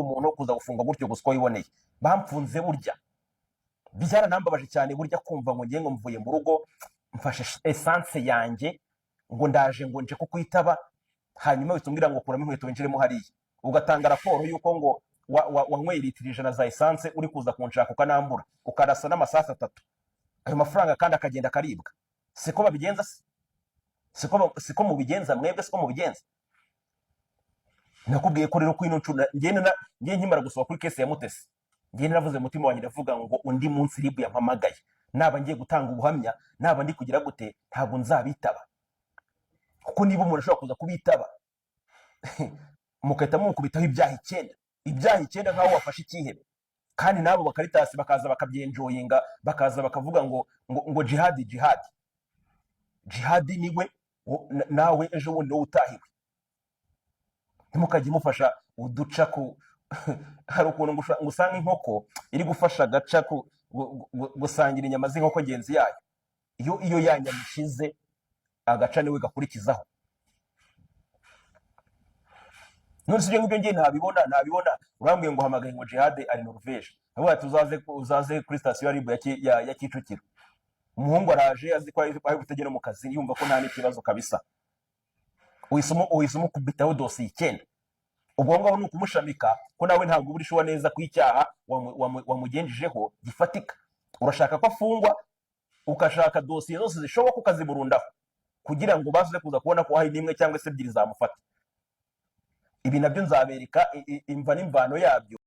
umuntu wo kuza gufungwa gutyo gusa uko wiboneye. Bamfunze burya byaranambabaje cyane. Burya kumva ngo ngiye, ngo mvuye mu rugo, mfashe essence yanjye, ngo ndaje, ngo nje kukwitaba, hanyuma uhita umbwira ngo kuramo inkweto winjiremo hariya, ugatanga raporo y'uko ngo wanyweye litiro 100 za essence uri kuza kunshaka, ukanambura, ukarasa n'amasasu atatu, ayo mafaranga kandi akagenda akaribwa. Siko babigenza se? Siko mubigenza mwebwe? Siko mubigenza? Nakubwiye ko rero kuri ino nshuro njye nkimara gusoma kuri case ya Mutesi, njye naravuze, umutima wanjye ndavuga ngo undi munsi RIB yampamagaye, naba ngiye gutanga ubuhamya, naba ndi kugira gute, ntabwo nzabitaba, kuko niba umuntu ashobora kuza kubitaba mugahita mumukubitaho ibyaha icyenda, ibyaha icyenda nk'aho wafashe ikihebe, kandi n'abo bakaritasi bakaza bakabyenjoyinga, bakaza bakavuga ngo jihadi, jihadi, jihadi, niwe nawe ejo bundi wowe utahiwe. Ntimukajye mufasha uduca ku hari ukuntu ngo usanga inkoko iri gufasha agaca ku gusangira inyama z'inkoko ngenzi yayo. Iyo ya nyama ishize, agaca niwe gakurikizaho. None si ibyo ngibyo? Ngiye ntabibona. Urambwiye ngo uhamagaye ngo Jihad ari Norvège, avuga ati uzaze kuri sitasiyo ya RIB ya Kicukiro. Umuhungu araje azi ko ari butegere mu kazi, yumva ko nta n'ikibazo kabisa. Uhise umukubitaho dosiye icyenda. Ubwo ngaho ni ukumushamika, ko nawe ntabwo uba uri neza ko icyaha wamugenjejeho gifatika. Urashaka ko afungwa, ukashaka dosiye zose zishoboka ukaziburundaho kugira ngo baze kuza kubona ko hari n'imwe cyangwa se ebyiri zamufata. Ibi nabyo nzabereka imva n'imvano yabyo.